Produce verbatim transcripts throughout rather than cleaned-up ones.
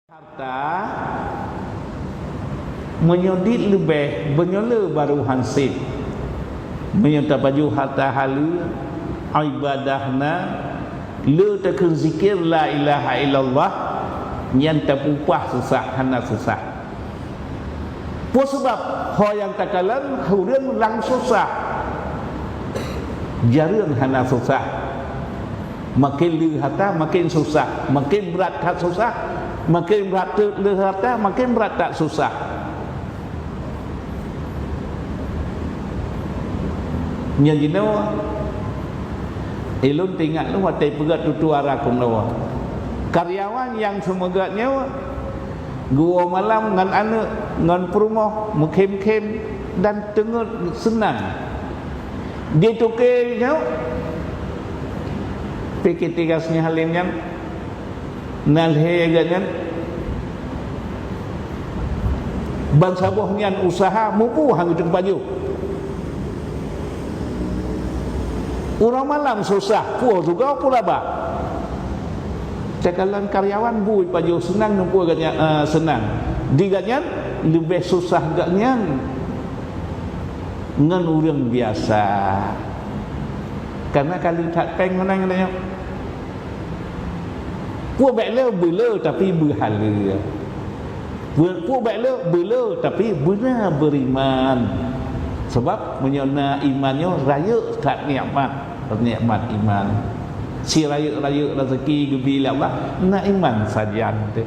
Harta, meunyoe dit leubeh, meunyoe le barô han sép. Meunyoe tapajoh harta haleue, ibadah na, le takheun zikir la ilaha illallah, nyan tapeuupah susah, hana susah. Peue sabab? Ho nyang takalon ureuëng lam susah, jareueng hana susah. Maken le harta, maken susah. Maken brat that susah, maken brat teuk le harta, maken brat that susah. Nyan jinoe, ulôn teuingat lôn watée peugét tutoe ara keunoe. Karyawan nyang seumeugét nyoe geuwoe malam ngon aneuëk, ngon peurumoh, meukhém-khém dan teungeut seunang. Di toke nyoe, P K tiga Singoh Halém nyan, na lhée geuh nyan, bansaboh nyan useuha mubu han geuteuk pajoh. Uroe malam susah, peue juga peue laba. Takalon karyawan bui pajoh seunang, neupue geuh nyan, eh, seunang. Di geuh nyan leubeh susah geuh nyan ngon ureuëng biasa. Karena ka le that péng meunan nyoe. Peue bék le beule tapi beuhaleue. Peue bék le beule tapi beuna beuriman. Sabab meunyoe na iman nyoe rayeuk that nikmat, nikmat iman. Si rayeuk-rayeuk raseuki geubri lé Allah, na iman sajan teuh.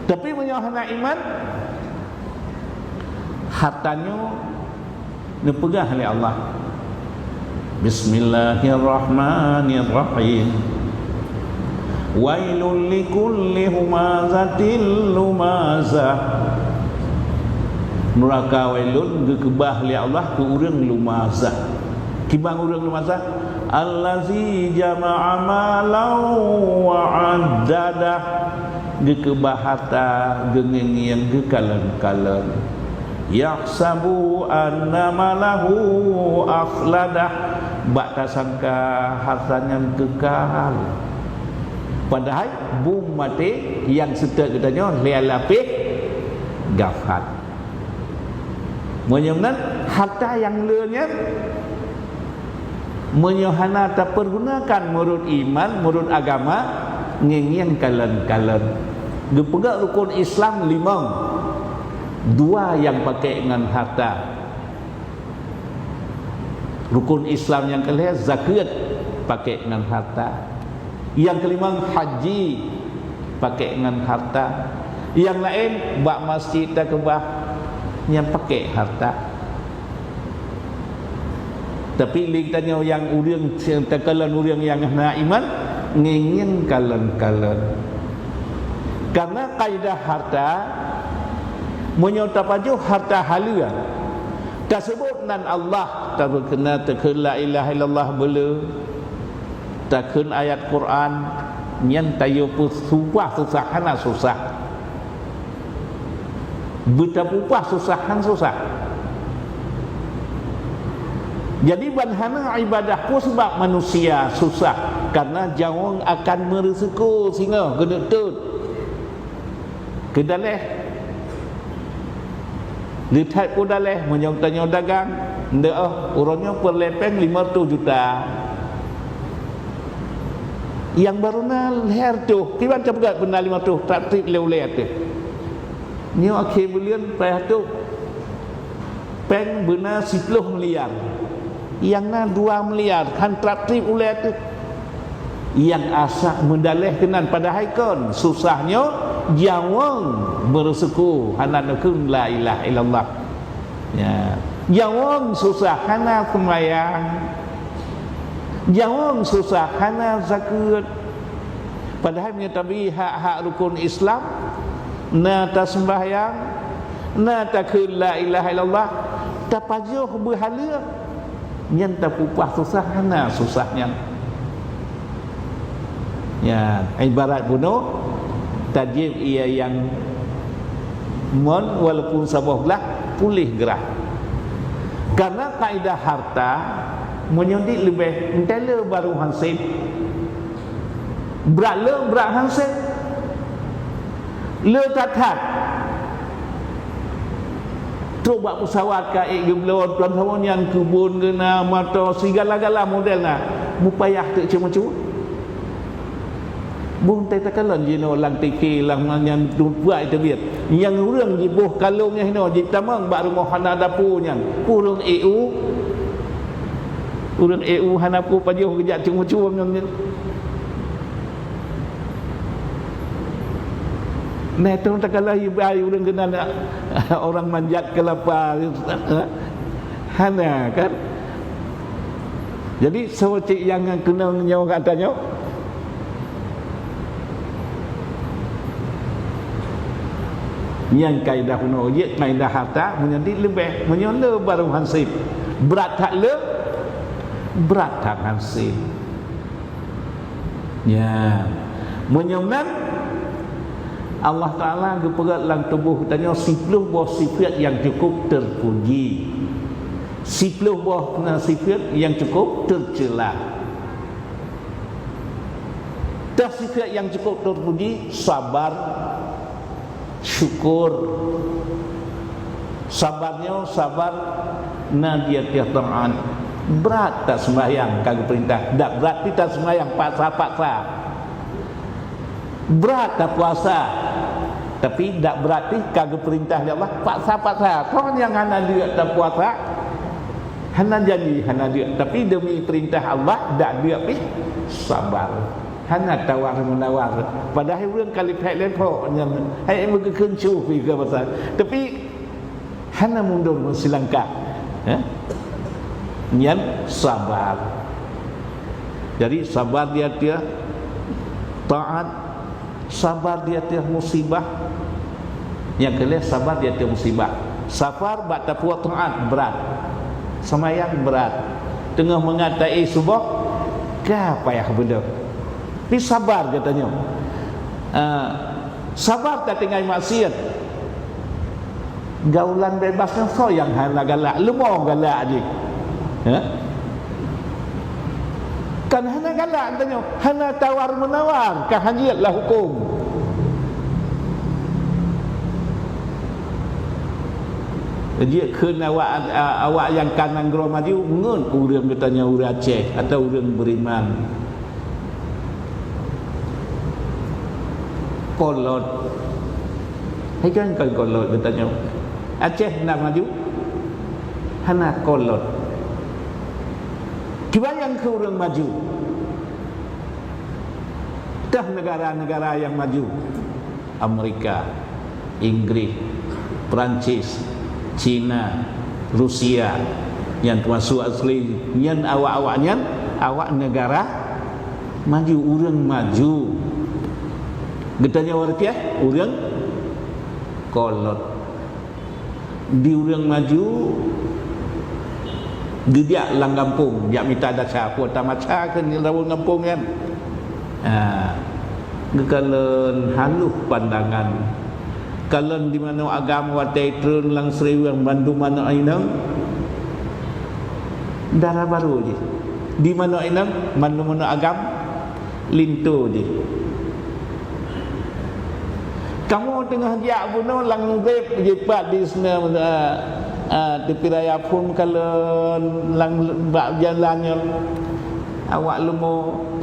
Tapi meunyoe hana iman, harta nyoe neupeugah lé Allah, "Bismillahirrahmanirrahim. Wailul likulli humazatil lumazah." Nuraka wailun geukeubah lé Allah keu ureuëng lumazah. Kiban ureuëng lumazah? Allazi jama'a malan wa addadah. Geukeubah harta, geungieng-ngieng, geukalon-kalon. Yahsabu anna malahu akhladah, bak tasangka harta nyan keukal. Padahai bum maté nyang seutôt geutanyoe lhée lapéh gafat. Meunyoe meunan, harta nyang le nyan, meunyoe hana tapeurgunakan meunurot iman, meunurot agama, ngieng-ngieng kalon-kalon. Geupeugah rukon Islam limong, dua nyang pakék ngon harta. Rukon Islam nyang keulhée zakeuet pakék ngon harta. Nyang keulimong haji pakék ngon harta. Nyang laén bak masjid takeubah nyang pakék harta. Tapi lé geutanyoe nyang ureuëng takalon ureuëng nyang hana iman, ngieng-ngieng kalon-kalon. Karena kaidah harta, meunyoe tapajoh harta haleue, taseubot nan Allah, tabeukeunan takheun la ilaha illallah beule, takheun ayat Quran, nyan tayue peusupah susah hana susah. Beutapupah susah han susah. Jadi ban hana ibadah peue sabab manusia susah? Karena jaweueng akan meureuseuko singoh keuneuk teuet. Keudaleh, le that peue daleh meunyoe tanyoe dagang, ndeuh, oh, uroe nyoe peureulée péng lima reutôh juta. Nyang barô na lhée reutôh, kiban tapeugah beuna lima reutôh, trap trip lé ulée teuh. Nyoe akhé buleuen payah tôh. Péng beuna siploh miliar. Nyang na dua miliar, han trap trip ulée teuh. Nyang asak meudaleh keunan padahai kon, susah nyoe jaweueng meureuseuko hana neukheun la ilaha illallah. Ya. Jaweueng susah hana seumbahyang. Jaweueng susah hana zakeuet. Padahai meunyoe tabi hak-hak rukon Islam, na taseumbahyang, na takheun la ilaha illallah, tapajoh beuhaleue, nyan tapupah susah hana susah nyan. Ya, ibarat bunoe, tajieb ie nyang mon walaupun saboh glah puléh grah. Karena kaidah harta, meunyoe dit leubeh, enteuk le barô han sép. Brat le, brat han sép. Le that-that. Trok bak pesawat ka ék geubloe, tuan saboh nyan keubon geuna, moto, sigala-gala model na. Mupayah teuk ceumeucue. Boh teuh takalon jinoe lam T K, lam nyan buet teubiet. Nyang ureuëng jiboh kalon nyang hinoe jitamong bak rumoh hana dapu nyan. Ureuëng E U, ureuëng E U hana peue pajoh geujak ceumeucue ngon nyan. Nah, itu takalon ibai ureuëng keunan orang manjat kelapa. Hana kan? Jadi, soe cit nyang keunong nyoe gata nyoe? Nyang kaidah bunoe jeuet, kaidah harta, meunyoe dit leubeh, meunyoe le barô hansip. Brat that le, brat that hansip. Ya. Meunyoe meunan, Allah Taala geupeugét lam tuboh geutanyoe siploh boh sifat nyang cukup teupuji. Siploh boh sifat nyang cukup teucela. Teuh sifat nyang cukup teupuji, sabar, syukur. Sabar nyoe, sabar na di ateueh taát. Brat that seumbahyang ka geupeurintah, dak brat pih that seumbahyang paksa-paksa. Brat that puasa, tapi dak brat pih ka geupeurintah lé Allah paksa-paksa. Kon nyang hana deuk tapuasa, hana janji, hana deuk, tapi demi peurintah Allah dak deuk pih sabar. Hana tawar-menawar. Padahai ureuëng ka lipek-lipok nyan, hai meugeukeuncu pih keu masa. Tapi hana mundur meusilangkah. Eh? Nyan sabar. Jadi, sabar di ateueh taát, sabar di ateueh musibah. Nyang keu lhèe, sabar di ateueh musibah. Sabar bak tapeubuet taát brat. Seumayang brat. Teungoh mangat taék suboh, ka payah beudôh. Tapi sabar geutanyoe. Ah, sabar tatinggai maksiat. Gaulan bebas nyan soe nyang hana galak? Leumo galak jih. Ha? Kan hana galak geutanyoe, hana tawar-menawar, ka hana jeuet lam hukôm. Jeuet kheun awak, awak nyang ka nanggroe maju, ngon ureuëng geutanyoe ureuëng Aceh atawa ureuëng beriman. Kolot. Hai kan, kan kolot geutanyoe. Aceh na maju? Hana kolot. Kiban nyang keu ureuëng maju? Teuh negara-negara nyang maju. Amerika, Inggris, Perancis, Cina, Rusia, nyan teumasuk asli nyan awak-awak nyan, awak negara maju, ureuëng maju. Geutanyoe ureuëng piah, ureuëng kolot. Di ureuëng maju, geujak lam gampông, jak mita dasha, peue tamacha keu ureuëng gampông nyan. Ha, geukalon haloh pandangan. Kalon di manoe agam watée treun lam seriweueng bandum manoe inong, dara barô jih. Di manoe inong, bandum manoe agam, linto jih. Kamoe teungoh jak bunoe lam Maghrib jipat di sinoe, eh, eh, tepi raya phon kalon lam bak jalan nyoe. Awak leumo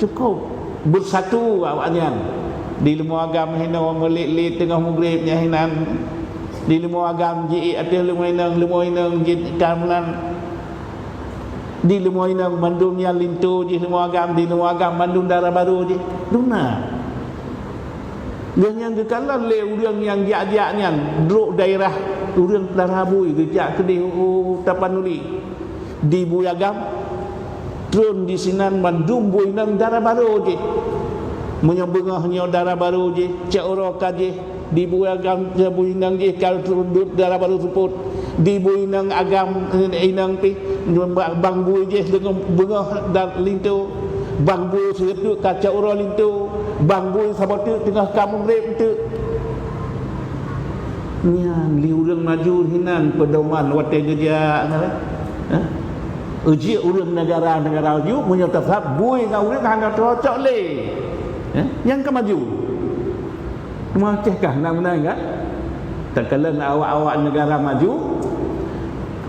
cukup beusatu awak nyan. Di leumo agam hinoe meulit-lit teungoh Maghrib nyan hinan. Di leumo agam ji ateueh leumo inong, leumo inong ji ka meunan. Di leumo inong bandum nyan linto jih leumo agam, di leumo agam bandum dara barô jih. Duna. Lheueh nyan geukalon lé ureuëng nyang jak-jak nyan, droe daerah ureuëng dara bui geujak keudeh u Tapanuli. Di bui agam, treun di sinan bandum bui inong dara barô jih. Meunyoe beungoh nyoe dara barô jih, cot uroe ka jih, di bui agam, bui inong jih ka duek dara barô seupôt. Di bui inong agam, inong pih, bang bui jih deungon beungoh dan linto. Bang bui sireutôk ka cot uroe linto. Bang bui saboh teuk teungoh ka Maghrib teuk. Nyan lé ureuëng maju hinan peudoman watée geujak nyan. Hah? Uji ureuëng negara-negara maju meunyoe teusab bui ngon ureuëng hana cocok lé. Hah? Nyang ka maju. Meuceh kah na meunan kan? Takalon awak-awak negara maju,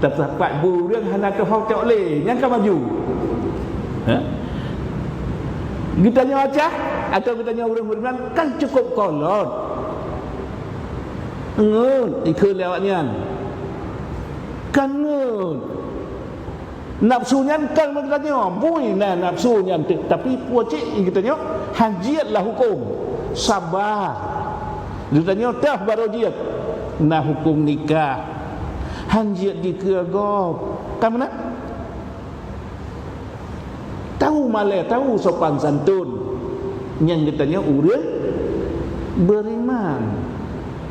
tasapat bu ureuëng hana teuhok cok lé, nyang ka maju. Ha? Geutanyoe Aceh atau geutanyoe ureuëng beriman kan cukup kolot. Ngon ikheun lé awak nyan. Kan ngon. Nafsu nyan kan geutanyoe, bui na nafsu nyan, tapi peue cit geutanyoe, hanjiet lah huköm, sabar. Geutanyoe tah barô jiet, na huköm nikah, hanjiet dikeue gob. Ka meunan? Tahu malée, tahu sopan santun. Nyang geutanyoe ureuëng beriman.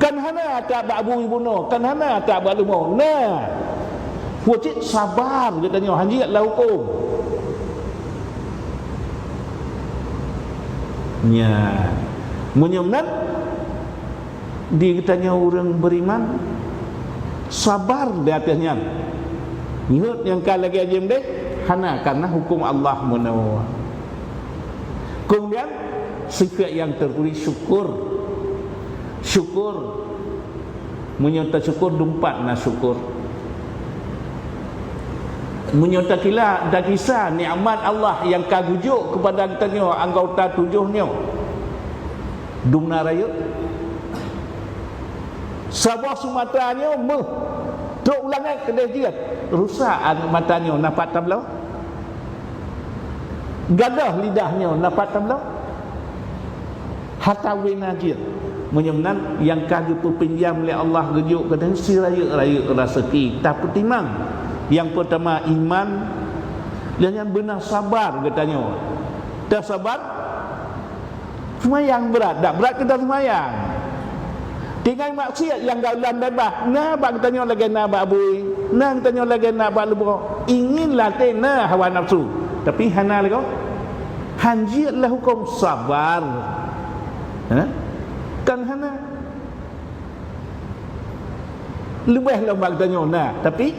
Kan hana that bak bui bunoe, kan hana that bak leumo. Nah, peue cit sabar geutanyoe hanjiet lah huköm. Nya, meunyoe meunan, di geutanyoe ureuëng beriman, sabar di ateueh nyan. Ngieuet nyang ka lagée jeuem deh, hana, karena huköm Allah meunoe. Kemudian, sifat nyang terpuji syukur. Syukur. Meunyoe tasyukur, dumpat na syukur. Meunyoe takila, takisa nikmat Allah nyang ka geujok keupada geutanyoe anggota tujoh nyoe, dumna rayeuk. Saboh sumata nyoe méuh, trok u langét keudeh jeuet, rusak aneuëk mata nyoe na pat tabloe. Gadoh lidah nyoe na pat tabloe. Hata wena jeuet. Meunyoe meunan, nyang ka geupeupinjam lé Allah geujok keunoe sirayeuk-rayeuk raseuki tapeutimang. Nyang peutama iman, lheueh nyan beuna sabar geutanyoe. Tasabar, seumayang brat, dak brat keu taseumayang. Tinggai maksiat nyang gaulan beubaih, na bak geutanyoe lagée na bak bui, na geutanyoe lagée na bak leumo. Ingin latée na hawa nafsu, tapi hana lé gob. Hanjiet lah huköm sabar. Ha? Kan hana. Leubeh lom bak geutanyoe na, tapi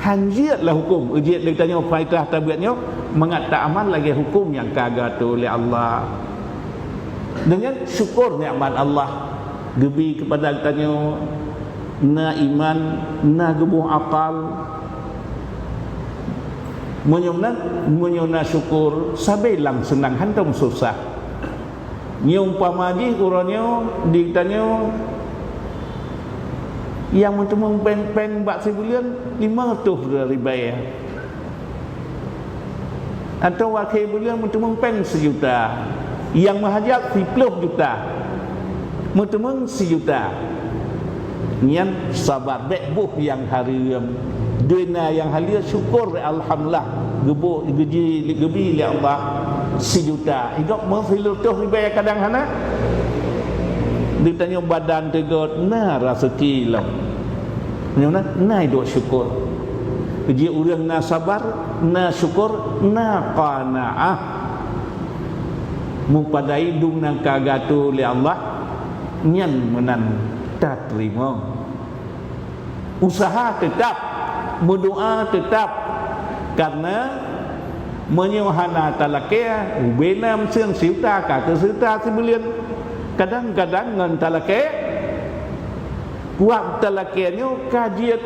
hanjiet lah huköm. Ujiet lé geutanyoe paitah tabiat nyoe mangat taamal lagée huköm nyang ka geuatoe lé Allah. Deungon syukur nikmat Allah geubi keupada geutanyoe, na iman, na geuboh akal. Meunyoe na, meunyoe na syukur, sabe lam seunang, hantom susah. Nyoe umpama jih uroe nyoe di geutanyoe nyang meuteumeung péng-péng bak sibuleuen limong reutôh ribée. Atawa akhé buleuen meuteumeung péng sijuta, nyang meuhajat siplôh juta, meuteumeung sijuta. Nyan sabar, bék boh nyang hareuem. Deuh na nyang haleue syukur, alhamdulillah, geuboh, geuji, geubi lé Allah sijuta. Idok meusireutôh ribée kadang hana. Di tanyoe badan teugot, na raseuki lom. Nyoe na, na idok syukur. Ji ureuëng na sabar, na syukur, na qanaah. Meupadai dum nyang ka geuatoe lé Allah, nyan meunan tateurimong. Useuha teutab, meudoá teutab, kareuna meunyoe hana talakée, ubena meuseun sijuta ka keu sijuta sibuleuen. Kadang-kadang ngon talakée, wak talakée nyoe ka jeuet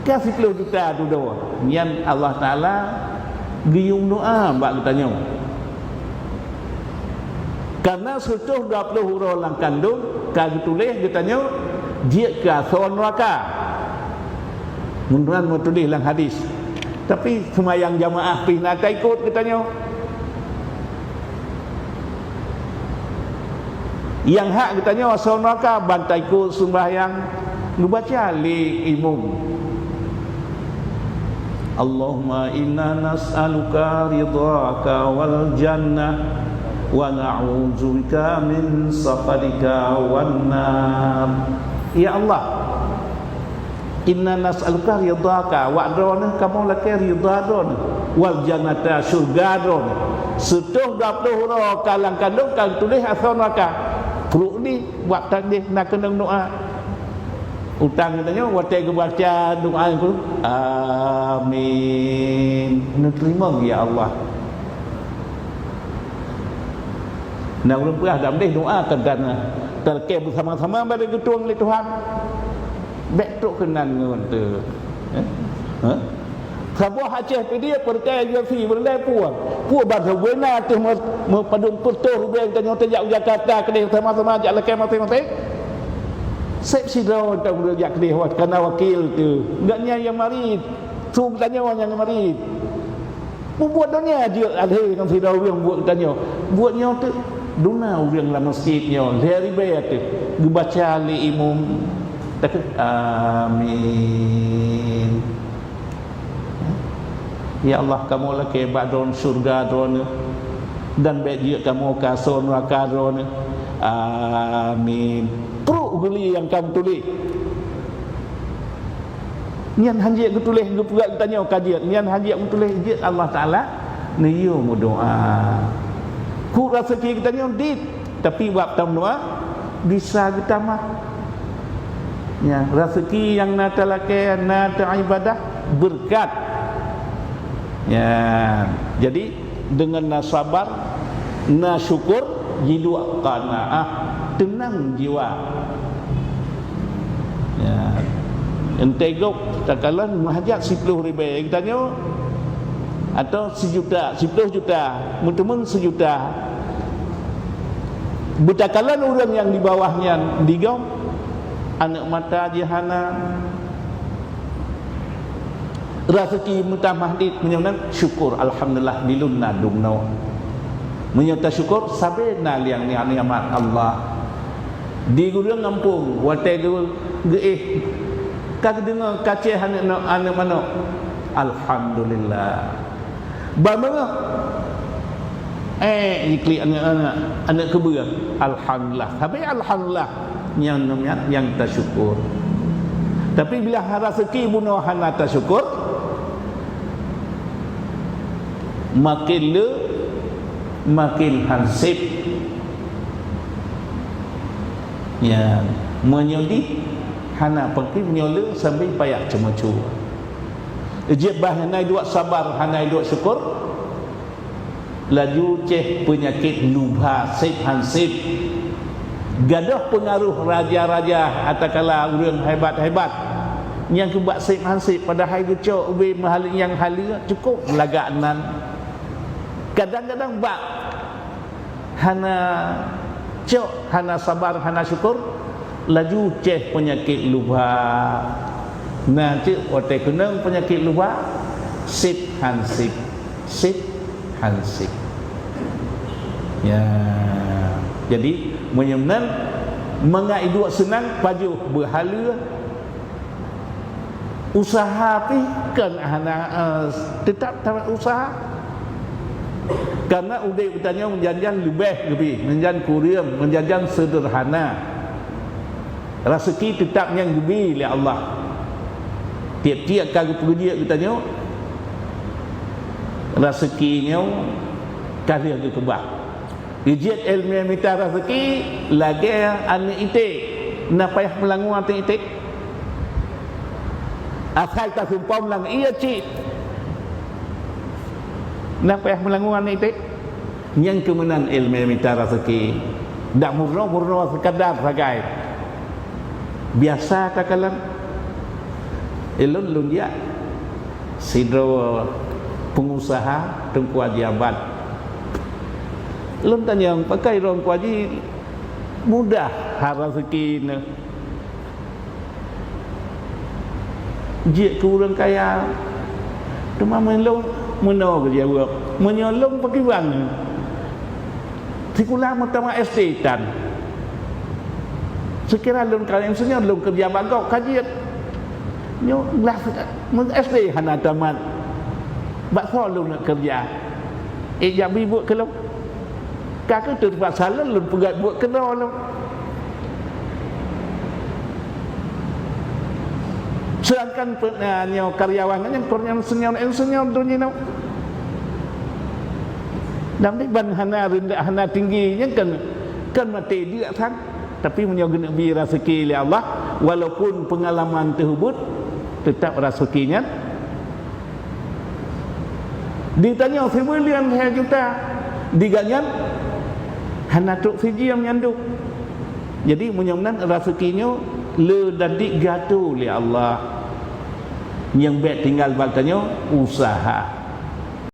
ka siplôh juta dudoe. Nyan Allah Taala geuyue doá bak geutanyoe. Kareuna sireutôh dua plôh uroe lam kandông ka geutuléh geutanyoe jeuet keu asoe neuraka. Meunan meutuléh lam hadis. Tapi seumayang jamaah pih na taikot geutanyoe. Nyang hak geutanyoe asoe neuraka ban taikot seumbahyang geubaca lé imum. Allahumma inna nas'aluka ridhaka wal jannah wa na'udzubika min sakhatika wan nar. Ya Allah, inna nas'aluka ridhaka, wak droeneuh kamoe lakée ridha droeneuh, wal jannata, syeuruga droeneuh. Sireutôh dua plôh uroe ka lam kandông ka tuléh asoe neuraka. Pruek di bak tandeh na keunong doá. Utang geutanyoe watée geubaca doá nyan, amin, neuteurimong ya Allah. Na ureuëng peugah, "Dak meudeh doa keu dan talakée beusama-sama bari geutueng lé Tuhan." Bék trok keunan ngon teu. Eh? Hah? Saboh Aceh Pidie peureukai G C peureulée puang. Puang bansa bubena teuh meu-, meupadum peuet ribée tanyoe tajak u Jakarta keudeh sama-sama jak lakée maséng-maséng. Seb sidroe tanyoe jak keudeh wat kana wakil teuh. Gobnyan nyang marit. Su geutanyoe nyang marit. Mubuet donya jeuet alhé ngon sidroe ureuëng buet geutanyoe. Buet nyoe teuk duna ureuëng lam masjid nyoe lhée ribée teuk geubaca lé imum. Takheun, "Amin. Ya Allah, kamoe lakée bak droeneuh syeuruga droeneuh, dan bék jeuet kamoe keu asoe neuraka droeneuh. Amin." Pruek geuli nyang ka meutuléh. Nyan hana jeuet geutuléh geupeugah geutanyoe ka jeuet. Nyan hana jeuet geutuléh jeuet Allah Taala neuyue meudoa. Keu raseuki geutanyoe dit, tapi bak tameudoa bisa geutamah. Ya, raseuki nyang na talakée, na taibadah, beureukat. Ya, jadi deungon na sabar, na syukur, jiduek qanaah, teunang jiwa. Ya. Enteuk gob takalon meuhajat siploh ribée geutanyoe, atau sijuta, siploh juta, meuteumeung sijuta. Beutakalon ureuëng nyang di bawah nyan digom, aneuëk mata jih hana, raseuki meutamah dit, meunyoe nan syukur, alhamdulillah, di lôn na dumnoe. Meunyoe tasyukur, sabe na liang nikmat Allah. Di gureueng gampông, watée geu-, geuéh, ka geudeungoe kacéh aneuëk no-, aneuëk manok. Alhamdulillah. Ban beungoh, eh, jiklik aneuëk, aneuëk, aneuëk keubeue. Alhamdulillah. Tapi alhamdulillah, nyang, nyang, nyang tasyukur. Tapi bila raseuki bunoe hana tasyukur, makin le, makin hansip. Ya, meunyoe di hana pengki, meunyoe le sampai payah ceumeucue. Jeuet bah hana duek sabar, hana duek syukur, laju ceh peunyakét lubha sép hansép. Gadôh peungaroh raja-raja, atakala ureuëng hebat-hebat nyang keubak sép hansép, padahai geucok ubé meuhaleue nyang haleue cukup lagak nan. Kadang-kadang bak hana cok, hana sabar, hana syukur, laju ceh peunyakét lubha. Na cit watée keunong peunyakét lubha, sép hansép, sép hansép. Ya. Jadi, meunyoe meunan, mangat iduek seunang, pajoh beuhaleue, usaha pih kon hana, eh, teutap tamat usaha. Karena udeb geutanyoe meujan-jan leubeh geubi, meujan-jan kureueng, meujan-jan seudeurhana. Raseuki teutap nyang geubi lé Allah. Tieb-tieb ka geupeujeuet geutanyoe, raseuki nyoe ka lheueh geukeubah. Jeuet ileumé mita raseuki lagée aneuëk iték, na payah meulangue aneuëk iték. Asai tasumpom lam ié cit, na payah meulangue aneuëk iték. Nyang keumeunan ileumé mita raseuki, dak meurunoe-meurunoe seukadar sagai. Biasa takalon. Ilôn lôn jak sidroe peungusaha Teungku Haji Abad. Lôn tanyong, "Pakon droe Teungku Haji mudah ha raseuki neuh jeuet keu ureuëng kaya? Teuma meulôn meunoe," geujaweueb, "meunyoe lôn peukiban sikula meutamah S D tan. Seukira lôn ka insinyur, lôn keureuja bak gob ka jeuet. Nyoe glah S D hana tamat. Bak soe lôn neuk keureuja? Ék jak bri buet keu lôn? Ka kheueh teupaksa lôn, lôn peugét buet keudroe lôn." Sedangkan pe-, na nyoe karyawan nyan, kon insinyur-insinyur donya nyoe. Dan ban hana rendah, hana tinggi, nyan kan, kan maté deuk san. Tapi meunyoe geuneuk bi raseuki lé Allah, walaupun peungalaman teuh ubit, teutap raseuki nyan. Ditanyoe sibuleuen lhée juta, di gobnyan Hana trok sijeuem nyan dum. Jadi meunyoe nan raseuki nyoe le dan dik gatoe lé Allah. Nyang bék tinggai bak tanyoe usaha.